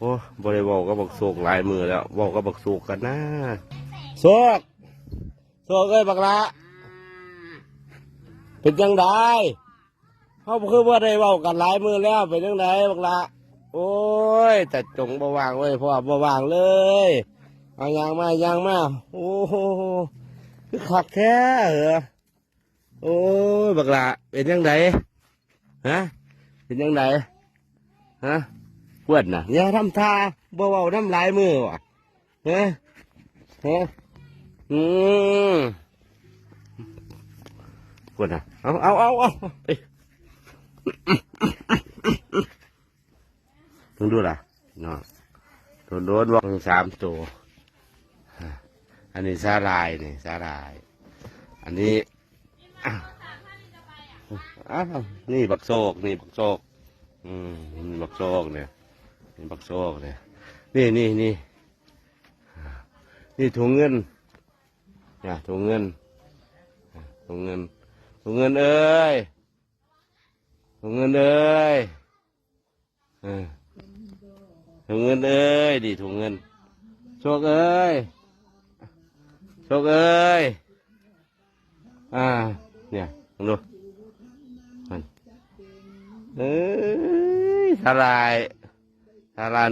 ໂອ້ ບໍ່ໄດ້ເວົ້າກັບບັກໂຊກຫຼາຍມື້ແລ້ວ ເວົ້າກັບບັກໂຊກກັນນາ. ໂຊກ ໂຊກເອີຍ ບັກຫຼ້າ ເປັນຈັ່ງໃດ? ເຮົາຄືບໍ່ໄດ້ເວົ້າກັນຫຼາຍມື້ແລ້ວ ເປັນຈັ່ງໃດບັກຫຼ້າ? ໂອ້ຍ ຕາຈົງບໍ່ວ່າງເວີຍ ພໍ່ບໍ່ວ່າງເລີຍ. ເອົາ ຍ່າງມາ ຍ່າງມາ. ໂອ້ໂຫ ຄືຄັກແທ້ເອີ. ໂອ້ຍ ບັກຫຼ້າ ເປັນຈັ່ງໃດ? ຮະ ເປັນຈັ່ງໃດ? ຮະ ພວດນະ ຢ່າທຳທ່າ ບໍ່ເວົ້ານຳຫຼາຍມື້ຫວາ? ຮະ ຮະ ອືມ ພວດນະ ເອົາ ເອົາ ເອົາ ເອົາ ເບິ່ງດູລະເນາະ ໂດນໆ ວ່າງສາມໂຕ. ອັນນີ້ສາຫຼ່າຍ ນີ້ສາຫຼ່າຍ ອັນນີ້ ອ້າວ ນີ້ບັກໂຊກ ນີ້ບັກໂຊກ ອືມ ນີ້ບັກໂຊກນີ້ ນີ້ບັກໂຊກນີ້ ນີ້ ນີ້ ນີ້ ນີ້ຖົງເງິນ ນະ ຖົງເງິນ ຖົງເງິນ ຖົງເງິນເອີຍ ຖົງເງິນເອີຍ. ເອີ ຖົງເງິນເອີຍ ນີ້ຖົງເງິນ ໂຊກເອີຍ ໂຊກເອີຍ. ອ່າ ເບິ່ງດູ ເອີຍ ສາຫຼ່າຍ ສາຫຼ່າຍ.